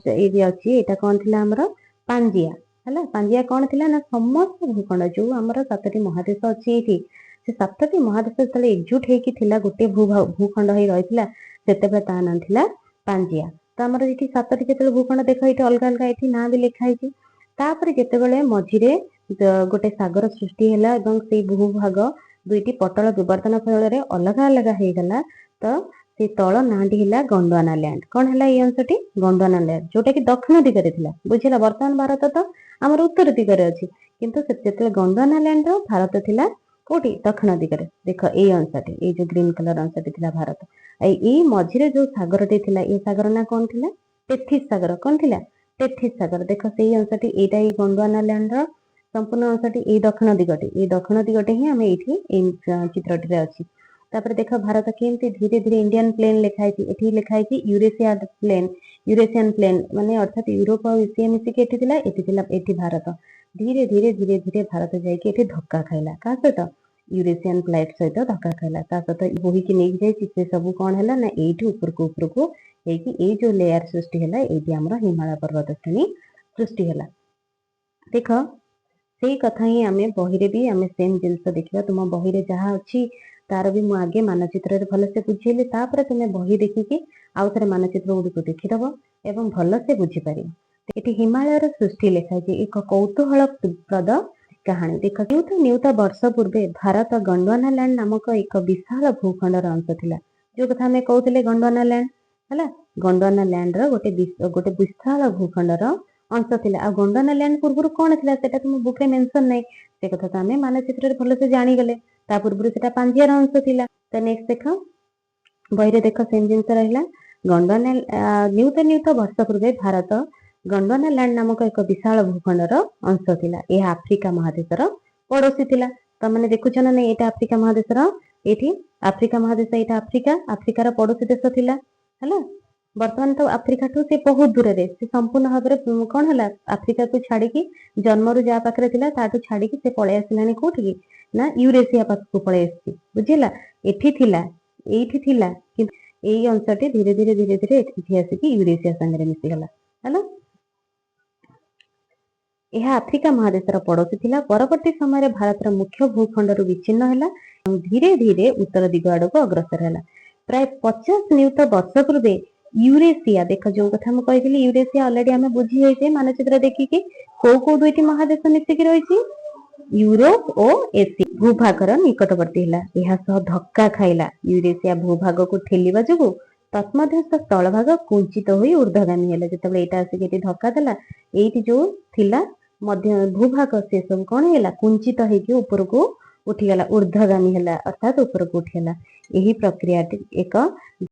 First ଏଇଠି ଅଛି, ଏଇଟା କଣ ଥିଲା ଆମର? ପାଞ୍ଜିଆ ହେଲା। ପାଞ୍ଜିଆ କଣ ଥିଲା ନା ସମସ୍ତ ଭୂଖଣ୍ଡ, ଯୋଉ ଆମର ସାତଟି ମହାଦେଶ ଅଛି ଏଇଠି, ସେ ସାତଟି ମହାଦେଶ ଯେତେବେଳେ ଏକଜୁଟ ହେଇକି ଥିଲା, ଗୋଟେ ଭୂଖଣ୍ଡ ହେଇ ରହିଥିଲା, ସେତେବେଳେ ତା ନାଁ ଥିଲା ପାଞ୍ଜିଆ। ତ ଆମର ଏଠି ସାତଟି ଯେତେବେଳେ ଭୂଖଣ୍ଡ, ଦେଖ ଏଇଠି ଅଲଗା ଅଲଗା ଏଠି ନାଁ ବି ଲେଖା ହେଇଛି। ତାପରେ ଯେତେବେଳେ ମଝିରେ ଗୋଟେ ସାଗର ସୃଷ୍ଟି ହେଲା ଏବଂ ସେଇ ଭୂଭାଗ ଦୁଇଟି ପଟଳ ବିବର୍ତ୍ତନ ଫଳରେ ଅଲଗା ଅଲଗା ହେଇଗଲା, ତ ସେ ତଳ ନାଁଟି ହେଲା ଗଣ୍ଡୱାନା ଲ୍ୟାଣ୍ଡ। କଣ ହେଲା ଏଇ ଅଂଶଟି? ଗଣ୍ଡୱାନା ଲ୍ୟାଣ୍ଡ, ଯୋଉଟା କି ଦକ୍ଷିଣ ଦିଗରେ ଥିଲା। ବୁଝିଲା? ବର୍ତ୍ତମାନ ଭାରତ ତ ଆମର ଉତ୍ତର ଦିଗରେ ଅଛି, କିନ୍ତୁ ଯେତେବେଳେ ଗଣ୍ଡୱାନା ଲ୍ୟାଣ୍ଡର ଭାରତ ଥିଲା କୋଉଠି? ଦକ୍ଷିଣ ଦିଗରେ। ଦେଖ, ଏଇ ଅଂଶଟି, ଏଇ ଯୋଉ ଗ୍ରୀନ କଲର ଅଂଶଟି ଥିଲା ଭାରତ। ଏଇ ମଝିରେ ଯୋଉ ସାଗରଟି ଥିଲା, ଏଇ ସାଗର ନାଁ କଣ ଥିଲା? ଟେଥିସ୍ ସାଗର। କଣ ଥିଲା? ଟେଥିସ୍ ସାଗର। ଦେଖ, ସେଇ ଅଂଶଟି ଏଇଟା, ଏଇ ଗଣ୍ଡୱାନା ଲ୍ୟାଣ୍ଡର ସମ୍ପୂର୍ଣ୍ଣ ଅଂଶଟି ଏଇ ଦକ୍ଷିଣ ଦିଗଟି, ଏଇ ଦକ୍ଷିଣ ଦିଗଟି ହିଁ ଆମେ ଏଇଠି ଏଇ ଚିତ୍ରଟିରେ ଅଛି। ତାପରେ ଦେଖ, ଭାରତ କେମିତି ଧୀରେ ଧୀରେ, ଇଣ୍ଡିଆନ ପ୍ଲେନ ଲେଖା ହେଇଛି ଏଠି, ଲେଖା ହେଇଛି ୟୁରେସିଆ ପ୍ଲେନ। ୟୁରେସିଆନ ପ୍ଲେନ ମାନେ ଅର୍ଥାତ ୟୁରୋପ ଆଉ ଏସିଆ ମିଶିକି ଏଠି ଥିଲା, ଏଠି ଥିଲା। ଏଠି ଭାରତ ଧୀରେ ଧୀରେ ଧୀରେ ଧୀରେ ଭାରତ ଯାଇକି ଏଠି ଧକ୍କା ଖାଇଲା। କାହା ସହିତ? ୟୁରେସିଆନ ପ୍ଲେଟ ସହିତ ଧକ୍କା ଖାଇଲା। ତା ସହିତ ବୋହିକି ନେଇକି ଯାଇଛି। ସେ ସବୁ କଣ ହେଲା ନା ଏଇଠି ଉପରକୁ ଉପରକୁ ହେଇକି ଏଇ ଯୋଉ ଲେୟାର ସୃଷ୍ଟି ହେଲା, ଏଇଠି ଆମର ହିମାଳୟ ପର୍ବତ ଶ୍ରେଣୀ ସୃଷ୍ଟି ହେଲା। ଦେଖ, ସେଇ କଥା ହିଁ ଆମେ ବହିରେ ବି ଆମେ ସେମ ଜିନିଷ ଦେଖିବା। ତୁମ ବହିରେ ଯାହା ଅଛି, ତାର ବି ମୁଁ ଆଗେ ମାନଚିତ୍ରରେ ଭଲସେ ବୁଝେଇଲି। ତାପରେ ତୁମେ ବହି ଦେଖିକି ଆଉ ଥରେ ମାନଚିତ୍ର ଗୁଡ଼ିକୁ ଦେଖିଦବ ଏବଂ ଭଲସେ ବୁଝିପାରିବ। ଏଠି ହିମାଳୟର ସୃଷ୍ଟି ଲେଖା ହେଇଛି, ଏକ କୌତୁହଳପ୍ରଦ କାହାଣୀ। ଦେଖ, ନିୟୁତ ନିୟୁତ ବର୍ଷ ପୂର୍ବେ ଭାରତ ଗଣ୍ଡୱାନା ଲ୍ୟାଣ୍ଡ ନାମକ ଏକ ବିଶାଳ ଭୂଖଣ୍ଡର ଅଂଶ ଥିଲା। ଯୋଉ କଥା ଆମେ କହୁଥିଲେ, ଗଣ୍ଡୱାନା ଲ୍ୟାଣ୍ଡ ହେଲା, ଗଣ୍ଡୱାନା ଲ୍ୟାଣ୍ଡର ଗୋଟେ ବିଶାଳ ଭୂଖଣ୍ଡର ଅଂଶ ଥିଲା। ଆଉ ଗଣ୍ଡୱାନା ଲ୍ୟାଣ୍ଡ ପୂର୍ବରୁ କଣ ଥିଲା, ସେଟା ତୁମ ବୁକରେ ମେନସନ ନାହିଁ। ସେ କଥା ତ ଆମେ ମାନଚିତ୍ରରେ ଭଲସେ ଜାଣିଗଲେ। ତା ପୂର୍ବରୁ ସେଟା ପାଞ୍ଜିଆର ଅଂଶ ଥିଲା। ତ ନେକ୍ସଟ ଦେଖ, ବହିରେ ଦେଖ, ସେମ ଜିନିଷ ରହିଲା। ଗଣ୍ଡୱାନା, ନିୟୁତ ନିୟୁତ ବର୍ଷ ପୂର୍ବେ ଭାରତ ଗଣ୍ଡୱାନା ଲ୍ୟାଣ୍ଡ ନାମକ ଏକ ବିଶାଳ ଭୂଖଣ୍ଡର ଅଂଶ ଥିଲା। ଏହା ଆଫ୍ରିକା ମହାଦେଶର ପଡୋଶୀ ଥିଲା। ତମାନେ ଦେଖୁଛ ନା ନାଇଁ? ଏଇଟା ଆଫ୍ରିକା ମହାଦେଶର, ଏଇଠି ଆଫ୍ରିକା ମହାଦେଶ, ଏଇଟା ଆଫ୍ରିକା, ଆଫ୍ରିକାର ପଡୋଶୀ ଦେଶ ଥିଲା। ହେଲା, ବର୍ତ୍ତମାନ ତ ଆଫ୍ରିକାଠୁ ସେ ବହୁତ ଦୂରରେ। ସେ ସମ୍ପୂର୍ଣ୍ଣ ଭାବରେ କଣ ହେଲା, ଆଫ୍ରିକାକୁ ଛାଡିକି, ଜନ୍ମରୁ ଯାହା ପାଖରେ ଥିଲା ତାଠୁ ଛାଡିକି ସେ ପଳେଇ ଆସିଲାଣି। କୋଉଠିକି ନା ୟୁରେସିଆ ପାଖକୁ ପଳେଇ ଆସିଛି। ବୁଝିଲା? ଏଠି ଥିଲା, ଏଇଠି ଥିଲା, କିନ୍ତୁ ଏଇ ଅଂଶଟି ଧୀରେ ଧୀରେ ଧୀରେ ଧୀରେ ଏଠି ଆସିକି ୟୁରେସିଆ ସାଙ୍ଗରେ ମିଶିଗଲା। ହେଲା, ଏହା ଆଫ୍ରିକା ମହାଦେଶର ପଡୋଶୀ ଥିଲା। ପରବର୍ତ୍ତୀ ସମୟରେ ଭାରତର ମୁଖ୍ୟ ଭୂଖଣ୍ଡରୁ ବିଚ୍ଛିନ୍ନ ହେଲା ଏବଂ ଧୀରେ ଧୀରେ ଉତ୍ତର ଦିଗ ଆଡକୁ ଅଗ୍ରସର ହେଲା। ପ୍ରାୟ 50 ନିୟୁତ ବର୍ଷ ପୂର୍ବେ ୟୁରେସିଆ, ଦେଖ, ଯୋଉ କଥା ମୁଁ କହିଥିଲି, ୟୁରେସିଆ ଅଲରେଡି ଆମେ ବୁଝି ଯାଇଛେ ମାନଚିତ୍ର ଦେଖିକି, କୋଉ କୋଉ ଦୁଇଟି ମହାଦେଶ ମିଶିକି ରହିଛି, ୟୁରୋପ ଓ ଏସିଆ, ଭୂଭାଗର ନିକଟବର୍ତ୍ତୀ ହେଲା। ଏହା ସହ ଧକ୍କା ଖାଇଲା। ୟୁରେସିଆ ଭୂଭାଗକୁ ଠେଲିବା ଯୋଗୁ ତତ୍ମଧ୍ୟସ୍ଥ ସ୍ଥଳଭାଗ କୁଞ୍ଚିତ ହୋଇ ଉର୍ଦ୍ଧ୍ୱଗାମୀ ହେଲା। ଯେତେବେଳେ ଏଇଟା ଆସିକି ଏଠି ଧକ୍କା ଦେଲା, ଏଇଠି ଯୋଉ ଥିଲା ମଧ୍ୟ ଭୂଭାଗ, ସେ ସବୁ କଣ ହେଇଗଲା? କୁଞ୍ଚିତ ହେଇକି ଉପରକୁ ଉଠିଗଲା, ଉର୍ଦ୍ଧ୍ୱଗାମୀ ହେଲା, ଅର୍ଥାତ ଉପରକୁ ଉଠିଗଲା। ଏହି ପ୍ରକ୍ରିୟାଟି ଏକ